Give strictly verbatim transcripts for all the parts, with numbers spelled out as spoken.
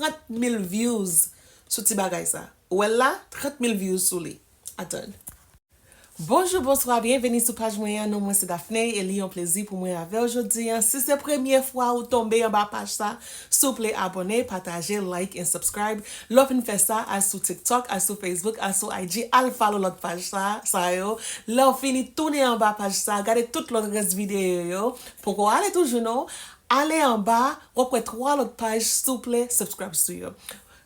trant mil views sou ti bagay sa. Ou wè l la? Trant mil views sou li. Atann. Bonjou, bonswa, byenveni sou paj mwen an. Non mwen se Daphne e li yon plezi pou mwen avè w jodi an. Si se premye fwa ou tonbe anba paj sa, souple abòne, pataje, like and subscribe. Lè w fin fè sa, al sou TikTok, al sou Facebook, al sou I G, al follow lòt paj sa, sa yo. Lè w fini, tounen anba paj sa, gade tout lòt rès videyo yo. Poko ale toujou non. Ale anba, w ap wè twa lòt paj, souple, subscribe sou yo.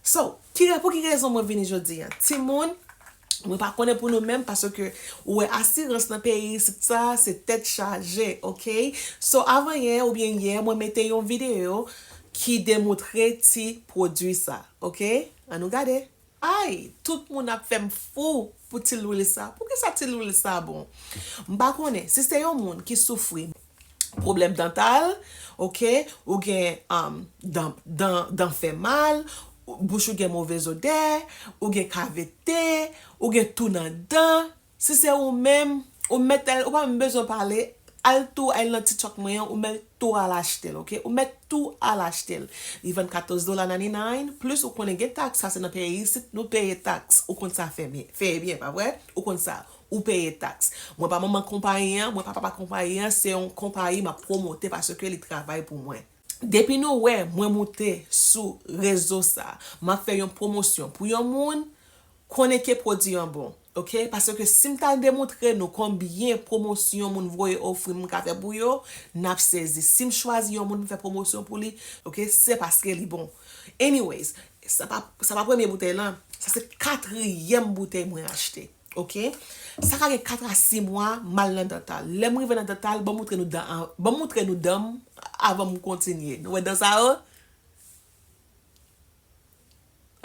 So, ki, pou ki rezon mwen vini jodi an? Timoun, mwen pa konnen pou nou menm, paske ou wè asirans nan peyi isit sa, se tèt chaje, oke? So, avan yè oubyen yè, mwen mete yon videyo ki demontre ti pwodui sa, oke? Ann nou gade. Ay, tout moun ap fè m fou pou ti lwil sa. Poukisa ti lwil sa bon? M pa konnen. Si se yon moun ki soufri pwoblèm dantal, oke, ou gen um, dan, dan, dan fè mal, ou- bouch ou gen move odè, ou gen kavite, ou gen tou nan dan, si se ou menm, ou mèt al, ou pa menm bezwen pale, al tou, al nan TikTok mwen an, ou mèt tou al achte l, oke? Ou mèt tou al achte l. Li vann katòz dola ninety-nine, plis ou konnen gen taks, sa se nan peyi isit, nou peye taks, ou konn sa fè byen, fè byen, pa vre? Ou konn sa, ou peye taks. Mwen pa manman konpayi an, mwen pa papa konpayi an, se yon konpayi m ap pwomote paske li travay pou mwen. Depi nou wè mwen moute sou rezo sa, m ap fè yon pwomosyon pou yon moun, konnen ke pwodui an bon, oke? Paske si m ta demontre nou konbyen pwomosyon moun voye ofri m ka fè pou yo, n ap sezi. Si m chwazi yon moun m fè pwomosyon pou li, oke, se paske li bon. Anyways, sa pa, sa pa premye boutèy lan, sa se katriyèm boutèy mwen achte. Oke? Sa ka gen kat a sis mwa, m al nan dantal. Lè m rive nan dantal, ban m montre nou dan an, ban m montre nou dan m avan m kontinye. Nou wè dan sa yo?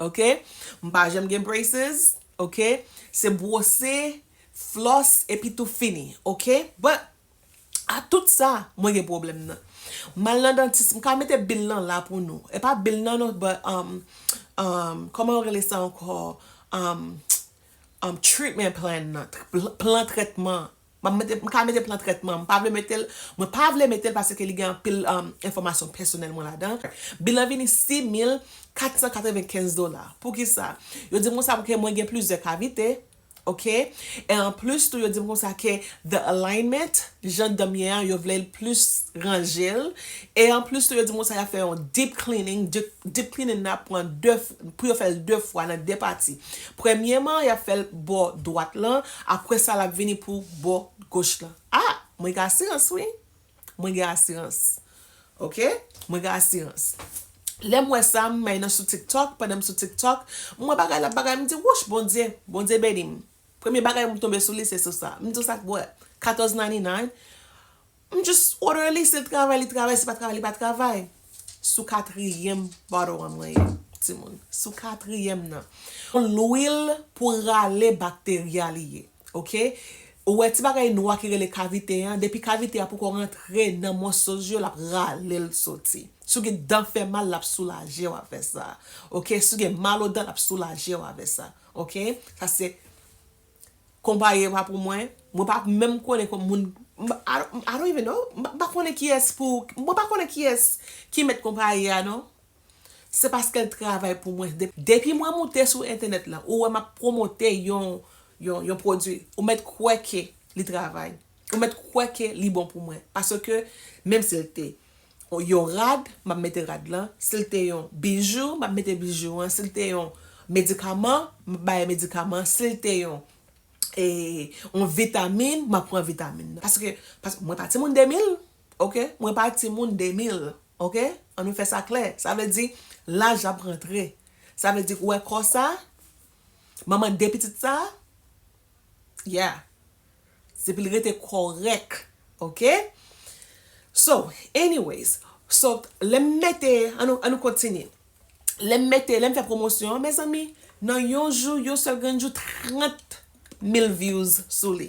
Oke? M pa janm gen braces, oke? Se bwose, floss, epi tou fini, oke? But, a tout sa, mwen gen pwoblèm nan. M al nan dantis, m ka mete bil lan la pou nou. E pa bil nan non, but, um, um, kòman yo rele sa ankò? Um, um, treatment plan nan, tr- pl- plan trètman. M ap mete, m ka mete plan trètman. M pa vle mete l, mwen pa vle mete l paske li gen anpil um, enfòmasyon pèsonèl mwen ladan. Bil lan vini sis mil kat san katrevenkenz dola. Poukisa? Yo di m konsa pou ke mwen gen plizyè kavite. Oke? E anplis tou, yo di m konsa ke the alignment, jan dan m ye an, yo vle l plis ranje l. E anplis tou, yo di m konsa y ap fè yon deep cleaning. Deep, deep cleaning nan ap pran de, pou yo fè l de fwa nan de pati. Premyèman, y ap fè l bò dwat lan, apre sa l ap vini pou bò goch lan. Ah! Mwen gen asirans wi. Mwen gen asirans. Oke? Mwen gen asirans. Lè m wè sa, m al nan sou TikTok, pandan m sou TikTok, m wè bagay la, bagay, m di, wouch, Bondye, Bondye beni m. Premye bagay m tonbe sou li, se sou sa. M di, sa k bwè? Katòz ninety-nine. M just order li, si l travay, li travay, si pa travay, li pa travay. Sou katriyèm bottle an mwen ye, timoun. Sou katriyèm nan. Lwil pou rale bakterya li ye. Oke? Ou wè ti bagay nwa ki rele kavite an, depi kavite a poko rantre nan mòso zye, l ap rale l soti. Si w gen dan fè mal, l ap soulaje w avè sa. Oke? Si w gen mal odan, l ap soulaje w avè sa. Oke? Sa se konpayi pa pou mwen. Mwen pa menm konnen kon moun. I don't, I don't even know. M pa konnen kiyès pou. Mwen pa konnen kiyès ki mèt konpayi a, non. Se paske l travay pou mwen. De- Depi mwen moute sou entènèt la, ou wè m ap pwomote yon, yon, yon pwodui. Ou mèt kwè ke li travay. Ou mèt kwè ke li bon pou mwen. Paske, menm si l te yon rad, m ap mete rad lan. Si l te yon bijou, m ap mete bijou an. Si l te yon medikaman, m ap bay medikaman. Si l te yon e, yon vitamin, m ap pran vitamin nan. Paske, paske mwen pa timoun de mil, oke? Mwen pa timoun de mil, oke? Ann nou fè sa klè. Sa vle di, laj ap rantre. Sa vle di, ou wè kò sa, manman de pitit sa, yeah. Depi l rete kòrèk, oke? So, anyways, so, lè m mete, ann nou, ann nou kontinye. Lè m mete, lè m fè pwomosyon an, mezanmi, nan yon jou, yon sèl grenn jou, trant mil views sou li.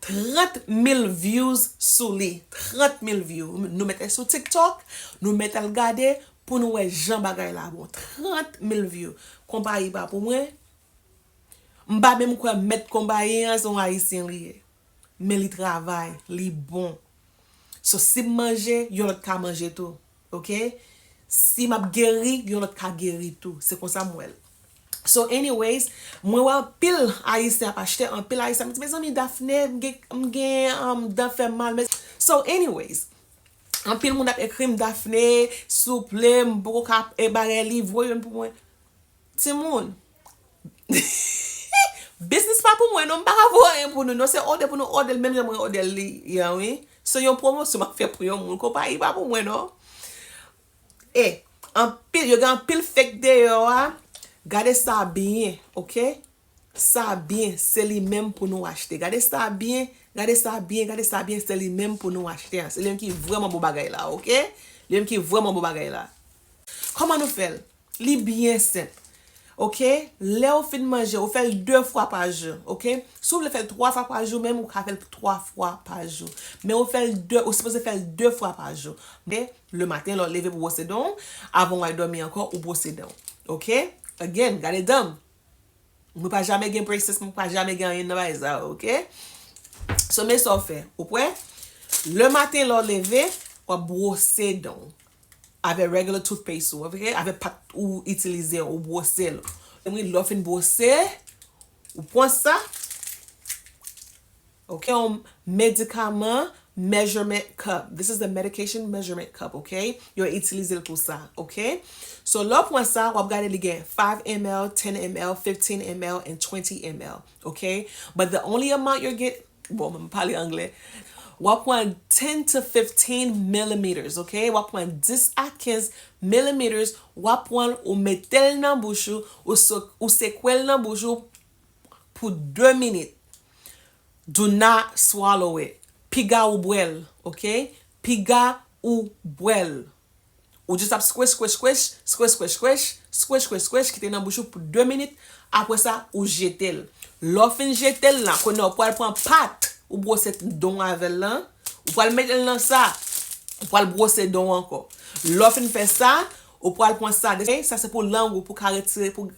Trant mil views sou li. Trant mil view. Nou mete sou TikTok, nou mete l gade pou nou wè jan bagay la bon. Trant mil view. Konpayi pa pou mwen. M pa menm kwè mèt konpayi an, se yon ayisyen li ye. Men li travay, li bon. So, si m manje, yon lòt ka manje tou. Oke? Si m ap geri, yon lòt ka geri tou. Se konsa m wè l. So anyways, mwen wè anpil Ayisyen ap achte, anpil Ayisyen ap di, mezanmi Daphné, m gen, m gen um, dan fè m mal. Men, so anyways, anpil moun ap ekri m, Daphné, souple, m poko ka e bagay li, voye youn pou mwen. Timoun, business pa pou mwen non, m pa ka voye anyen pou nou non, se òdè pou nou òdè l menm jan mwen òdè l li an wi. Se yon pwomosyon m ap fè pou yon moun, konpayi pa pou mwen non. E anpil, yo gen anpil fake deyò a. Gade sa byen, oke? Sa byen, se li menm pou nou achte. Gade sa byen, gade sa byen, gade sa byen, se li menm pou nou achte a. Se li menm ki vrèman bon bagay la, oke? Li menm ki vrèman bon bagay la. Kòman nou fè l? Li byen senp. Oke? Lè w fin manje, ou fè l de fwa pa jou, oke? Si w vle fè l twa fwa pa jou menm, ou ka fè l twa fwa pa jou. Men ou fè l de, ou sipoze fè l de fwa pa jou. Men, le maten, lè w leve pou bwose dan w, avan w al dòmi ankò, ou bwose dan w. Oke? Again, gade dan m. Mwen pa janmen gen braces, mwen pa janmen gen anyen nan bagay sa yo, oke? So, men sa w fè, ou prè? Le maten, lè w leve, w ap bwose dan w. Avè regular toothpaste ou, oke? Avè pat ou itilize, ou bwose l. Mwen, lè w fin bwose, ou pran sa, oke? Yon medikaman measurement cup. This is the medication measurement cup, oke? Yo itilize l pou sa, oke? So, lè w pran sa, w ap gade li gen five M L, ten M L, fifteen M L, and twenty M L, oke? But the only amount you get, bon, m pale anglè. W ap pran ten to fifteen millimeters, oke? W ap pran dis a kenz millimeters, w ap pran l, ou mete l nan bouch ou, ou se-, ou sekwe l nan bouch ou pou de minit. Do not swallow it. Piga ou bwè l, oke? Piga ou bwè l. Ou just ap squish, squish, squish, squish, squish, squish, squish, squish, kite nan bouch ou pou de minit. Apre sa, ou jete l. Lè w fin jete l la, kounye a ou pral pran pat, ou bwose dan w avè l lan. Ou pral mete l nan sa. Ou pral bwose dan w ankò. Lè w fin fè sa, ou pral pran sa. Sa se pou lang ou, pou ka retire, pou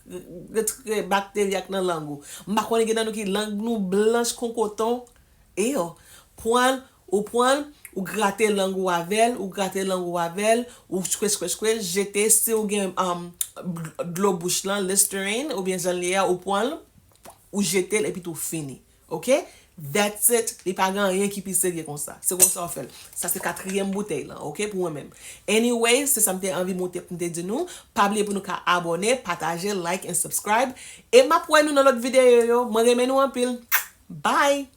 retire bakteri a k nan lang ou. M pa konnen gen nan nou ki lang nou blanch kon koton. Ew, pran l, ou pran l, ou grate lang ou avè l, ou grate lang ou avè l, ou chwe, chwe, chwe, jete. Si ou gen um, dlo bouch lan, Listerine, oubyen jan l ye a, ou pran l, ou jete l, epi tou fini. Oke? That's it. Li pa gen anyen ki pi serye konsa. Se konsa w fè l. Sa se katriyèm boutèy lan, oke, pou mwen menm. Anyway, se sa m te anvi montre pou m te di nou. Pa bliye pou nou ka abòne, pataje, like and subscribe. E m ap wè nou nan lòt videyo yo. Mwen renmen nou anpil. Bye!